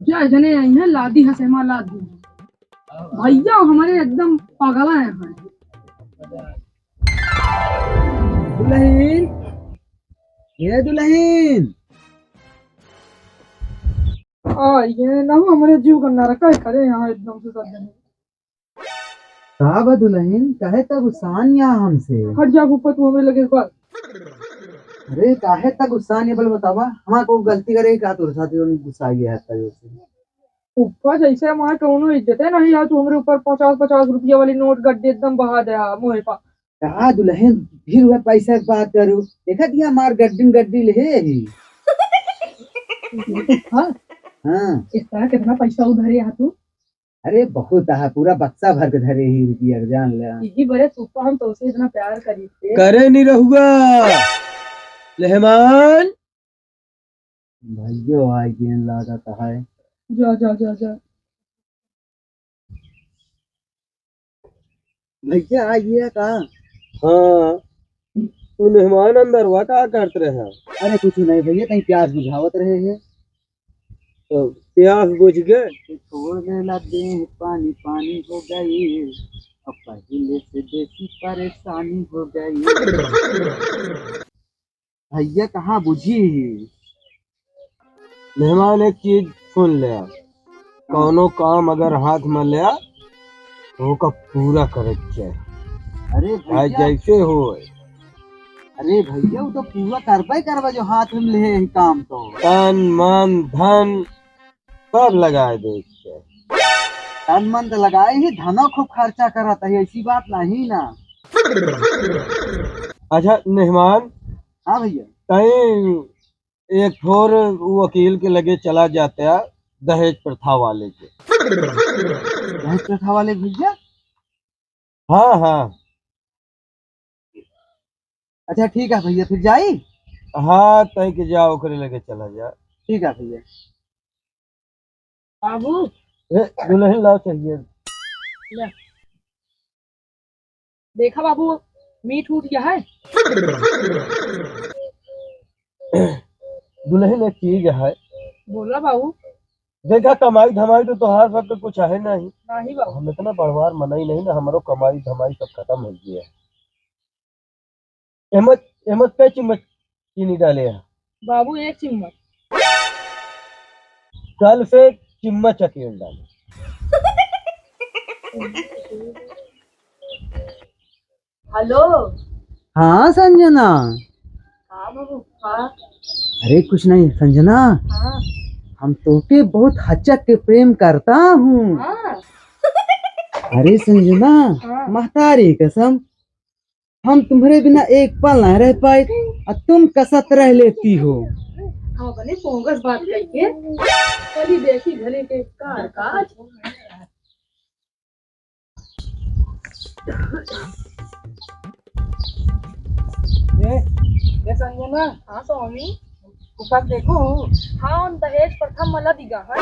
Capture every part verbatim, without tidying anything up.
क्या जने आई हैं, लादी हंसे माँ लादी। भैया हमारे एकदम पागल हैं। दुलहिन, ये दुलहिन। आ, ये ना हो, हमारे जीव करना रखा है, खड़े यहाँ एकदम से सब जने। का बा दुलहिन, काहे तक गुस्सान या हमसे? हट जा फूफा, तू हमरे लगे बस। अरे काहे तक गुस्सान या, बल बतावा, हमार को गलती करे का तोर साथ जो गुस्सा गया है इतना जोर से? फूफा जैसे हमार कौनो इज्जते नहीं है, तू हमरे ऊपर पचास पचास रुपया वाली नोट गड्डी एकदम बहा दे हा मुँहे पा। का दुलहिन, फिर वह पैसा के बात करू, देखा दिया हमार गड्डी गड्डी ले ही। हाँ? हाँ। इस तरह कितना पैसा उधरे हा तू? अरे बहुत आहा, पूरा बक्सा भर के धरे ही रुपया के, जान ले। यही बरे फूफा हम तोसे इतना प्यार करी थे। करे नहीं रहुआ। मेहमान। भैया आई गेन लागत है। जा, जा, जा, जा। भैया आई गया का? हाँ। तू मेहमान अंदर हुआ का करत रहे? अरे कुछ नहीं भैया, कहीं प्यास बुझावत रहे हैं। तो प्यास बुझ गए? छोड़ देला देह पानी पानी हो गई, अब पहले से बेसी परेशानी हो गई। भैया कहाँ बुझी ही? मेहमान एक चीज सुन ले, कौनो काम अगर हाथ में ले तो ओका पूरा करे के चाही। अरे चाहे भैया। जैसे हो। अरे भैया, वो तो पूरा करबे करबे जो हाथ में ले ही काम तो। तन, मन, धन सब लगाए दे के। तन मन तो लगाए ही, धनो खूब खर्चा करत है, ऐसी बात नहीं ना। अच्छा मेहमान। हाँ भैया। तई एक ठोर वकील के लगे चला जाता है दहेज प्रथा वाले के। दहेज प्रथा वाले भैया? हाँ, हाँ। अच्छा ठीक है भैया, फिर जाई? हाँ, तय के जा, ओकरे लगे चला जा। ठीक है भैया। बाबू। ए, दुलहिन लाओ चाहिए। ले। देखा बाबू, मीट उठ गया है। दुलहिन एक चीज है। बोला बाबू। देखा, कमाई धमाई तो तोहार सबके कुछ है नहीं। नहीं बाबू। हम इतना बड़वार मनई नहीं ना, हमरो कमाई धमाई सब खत्म हो गया है। एमत, एमत कै चम्मच चीनी डाले हैं? बाबू, एक चम्मच। कल से चम्मच अकेल डाले। हेलो। हाँ संजना। हाँ बाबू, हाँ। अरे कुछ नहीं संजना। हाँ। हम तोके बहुत हचक के प्रेम करता हूँ। हाँ। अरे संजना, हाँ। महतारी कसम, हम तुम्हरे बिना एक पल ना रह पाइत, और तुम कसत रह लेती हो। हाँ, बने बोगस बात कही के। चली देखी घरे के कार काज। ए, ए संजना। हाँ स्वामी। ऊपर देखो। हाँ, उन दहेज प्रथा मला दिगा है।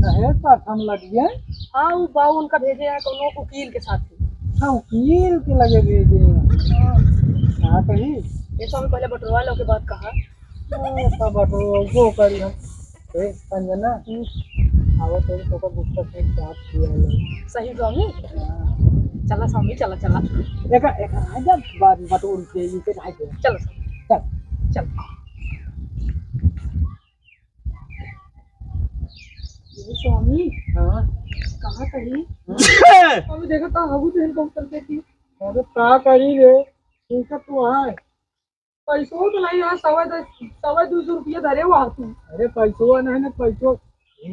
दहेज प्रथा मला दिगा? हाँ, वो बाऊ उनका भेजे हैं कोनो उकील के साथ। अच्छा, उकील के लगे भेजे हैं। हाँ। हाँ, कही? ये स्वामी पहले बटोरवा लो के बाद कहा। हाँ, सब बटोर, वो करी हम। ए, संजना, हम्म। आवत है तो का गुस्सा से बात किया है। सही स्वामी? हाँ। चला स्वामी, चला, चला। एका, एका, आजा, बात, बात उड़ के, ये के भाई के। चलो स्वामी। चल। चल। ये स्वामी। हाँ। कहाँ कहीं? हाँ। स्वामी देखा था, हगू तो इनको उतर के थी। अरे का करी रे? इनका तो है। पैसो तो नहीं है, सवा दस, सवा दो सौ रुपया धरे हुआ तू। अरे पैसो नहीं ना, पैसो, ए,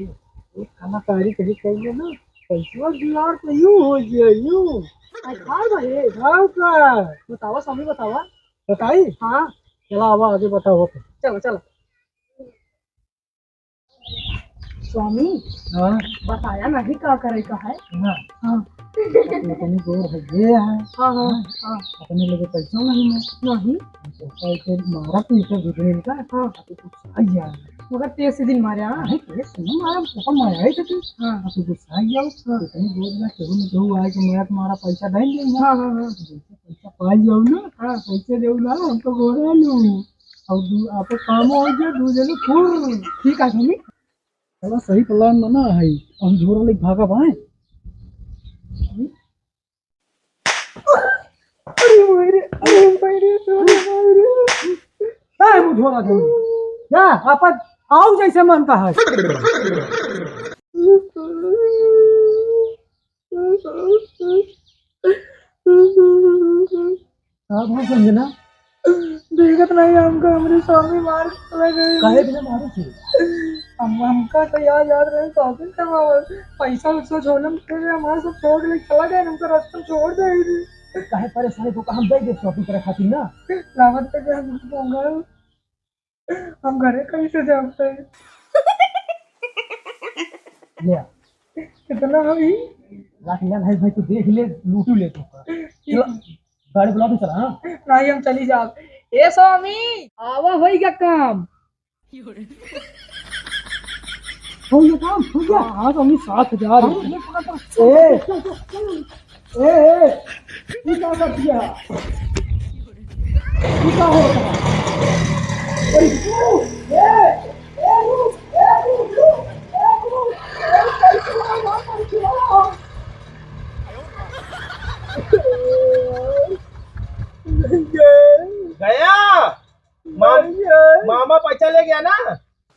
एक कलाकारी कहीं कहिए ना, पैसो जुगाड़ तो यूं हो गया, यूं। आई खार भाई। खाओ का? बतावा स्वामी, बतावा। बताई? हाँ। चला आवा, आगे बताओ। चलो, चलो। स्वामी, हाँ। बताया नहीं का करे का है? हाँ। हाँ। अपने गोर है ये है। हाँ, हाँ, हाँ। अपने लगे पैसा नहीं है। नहीं। तो पैसे मारा तो इसे बिजनेस का। हाँ। तो कुछ आई जा। मगर तेज से दिन मारे, हाँ। नहीं, तेज से नहीं मारा, तो मारा ही तो तू। हाँ। तो गुस्सा आई जाओ। हाँ। इतनी गोर ना केहू न केहू आए के मारा, मारा पैसा डाल देंगे। हाँ, हाँ, हाँ। जैसे पैसा पाई जाओ ना, हाँ। पैसे देऊ ना, हम तो गोरा लो। और दू, आपको काम हो गया, दू जने फुर। ठीक है, स्वामी। साला सही plan में ना है, हम झोरा लेके भागा भाई। अरे भाई रे, अरे भाई रे, अरे भाई रे। काय मुझोरा दे? या, आपन आओ जैसे मन का है। का भा संजना? देखत नहीं हमका, हमरे स्वामी मार के चला गए। काहे बिना मारे थे? हम, हमका तो याद, याद रहे shopping करवावल। पैसा वैसा झोला में थे, हमारा सब छोड़ के चला गए, हमका रास्ता में छोड़ दे रहे। काहे परेशान है, तो हम दे दे shopping करे खातिर ना। लागत है कि हम, हम घरे कैसे जाते हैं? ले आ। कितना होई? लाख ले भाई, भाई तू देख ले, लूटू ले तू। चलो, गाड़ी बुला दे, चला, हाँ? नहीं, हम चली जाब। ए स्वामी, आवा, होई गया काम। हो गया काम, हो गया। हाँ, हाँ, तो हम सात हजार। हाँ, ये पकड़, पकड़। ए, चल, चल, चल। ए, ए, ये क्या कर दिया? ये क्या हो रहा है? अरे, ए, ए, रुक, ए, रुक, रुक, ए, रुक, ए, रुक, ए, रुक। गया। माम-, मामा पैसा ले गया ना?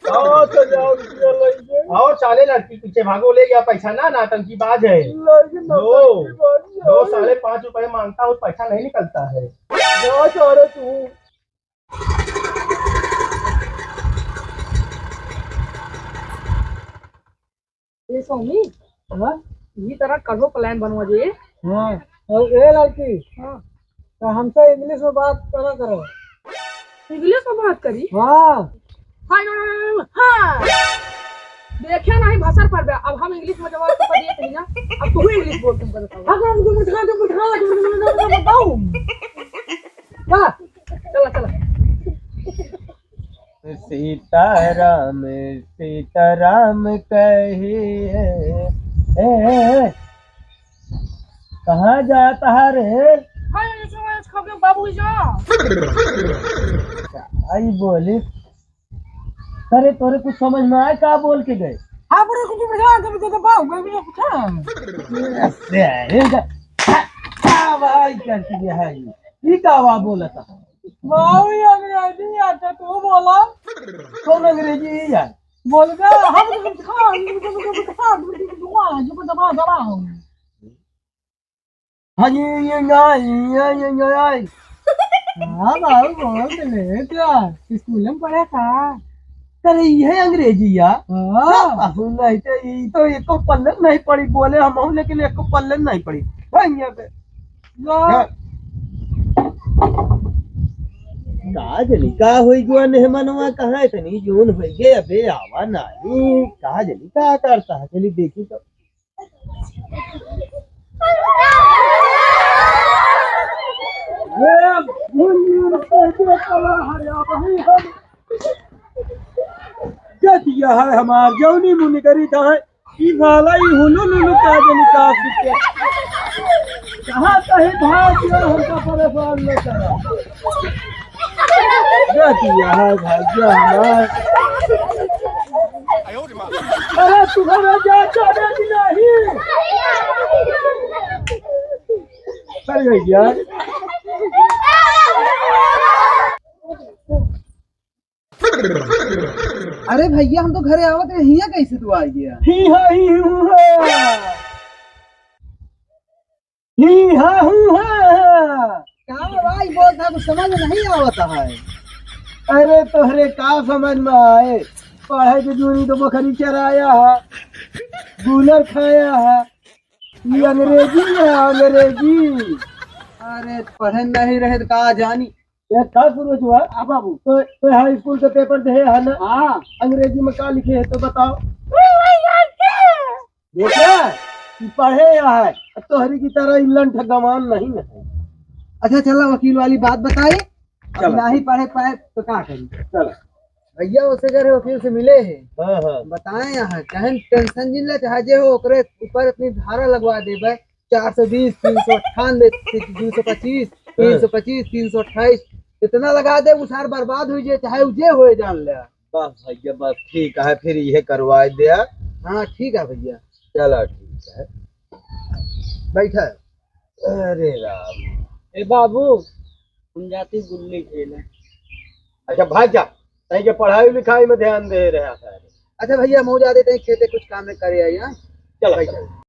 सात हजार रुपया लग गए। और साले लड़की पीछे भागो, ले गया पैसा ना, नौटंकी बाज है। लड़की लो, नौटंकी बाज है। लो, साढ़े पाँच रुपए मांगता हूँ, पैसा नहीं निकलता है। जा सारे तू। ए स्वामी, हाँ? ये तरह कल्हो plan बनवा जे। हाँ, और ए लड़की, हाँ। तो हमसे English में बात करा करो। English में बात करी? हाँ। हाँ, हाँ, हाँ, हाँ। देखे नहीं भसर पर बे, अब हम English में जवाब तो दिए थे ना, अब तू English बोल तुमको बताओ। हाँ, तुम, तुम, तुम, तुम, तुम, तुम, तुम, तुम, तुम, बताओ। का? चला, चला। सीताराम, सीताराम कहिए। ए, ए, ए, कहाँ जाता है रे? हाँ, ये जो है, खा के बाबू जा। आई बोले, अरे तोरे कुछ समझ में आए का बोल के गए? हाँ, बोले कुछ समझ में आए, कभी तो बाबू, कभी तो कुछ। अरे, का, का भाई करती है ये? ये का हुआ बोला था? बाबू, ये अंग्रेजी आता, तू बोला। कौन अंग्रेजी है यार? बोल बे, हम तो कुछ खा, हम तो कुछ खा, हम तो कुछ खा, जो कुछ दबा, दबा हम। हाँ, ये, ये, ये, ये, ये, ये, ये। हाँ, बाबू, बहुत लेट यार। स्कूल में पढ़ा था। अरे, ये अंग्रेजी यार। हाँ। बाबू, नहीं तो, ये तो एको पल्ले नहीं पड़ी, बोले हम हूँ, लेकिन एको पल्ले नहीं पड़ी। हाँ, यहाँ पे। हाँ। का जनी का होई गवा मेहमानवा, कहाँ इतनी जून होई गए, अबे आवा नाही, का जनी का करता है, चली देखी तो। ये भूल कह दे कला हरिया वही हम। ये दिया है हमार जौनी मुनि करी था है। ई साला ई हुलुलुलु का जनी का सीखे। कहाँ कहीं भाग गया, हमका परेशान न करा। ये दिया है भाग्य हमार। अरे तुम्हारा जा चले कि नहीं? अरे यार। अरे भैया, हम तो घरे आवत रहे, हियाँ कैसे तू आ गया? ही हा, ही हूँ हा। ही हा, हूँ हा। का भाई बोलता, कुछ समझ नहीं आवता है। अरे तोहरे का समझ में आए, पढ़े के जूनी तो बकरी चराया है, गूलर खाया है, ये अंग्रेजी है, अंग्रेजी। अरे पढ़े नहीं रहे तो का जानी। ये का सूरज हुआ? हाँ बाबू। तो, तो हाई स्कूल के पेपर दे है ना? हाँ। अंग्रेजी में का लिखे है तो बताओ। देखा? ई पढ़े यहाँ है। तोहरी की तरह ई लंठ गमान नहीं है। अच्छा चला वकील वाली बात बताए। अब चला। नहीं पढ़े पाए तो का करी? चला। भैया उसे करे वकील से मिले है। हाँ, हाँ। बताए यहाँ, चाहे tension जिन ले, चाहे जे हो, ओकरे ऊपर अपनी धारा लगवा देबे। चार सौ बीस, तीन सौ अट्ठानबे, दो सौ पच्चीस, तीन सौ पच्चीस, तीन सौ अट्ठाईस, इतना लगा दे, उ सार बर्बाद हुई जे, चाहे उ जे होए जान ले। बस भैया, बस ठीक है, फिर इहे करवाए दिया। हाँ, ठीक है भैया। चला, ठीक है। बैठा। अरे राम। ए बाबू, हम जाती गुल्ली खेले। अच्छा, भाग जा, तई के पढ़ाई लिखाई में ध्यान दे रहा था। अच्छा भैया, मौजा देते हैं, खेते कुछ काम में करे आई, हाँ? चला, बैठा। चला।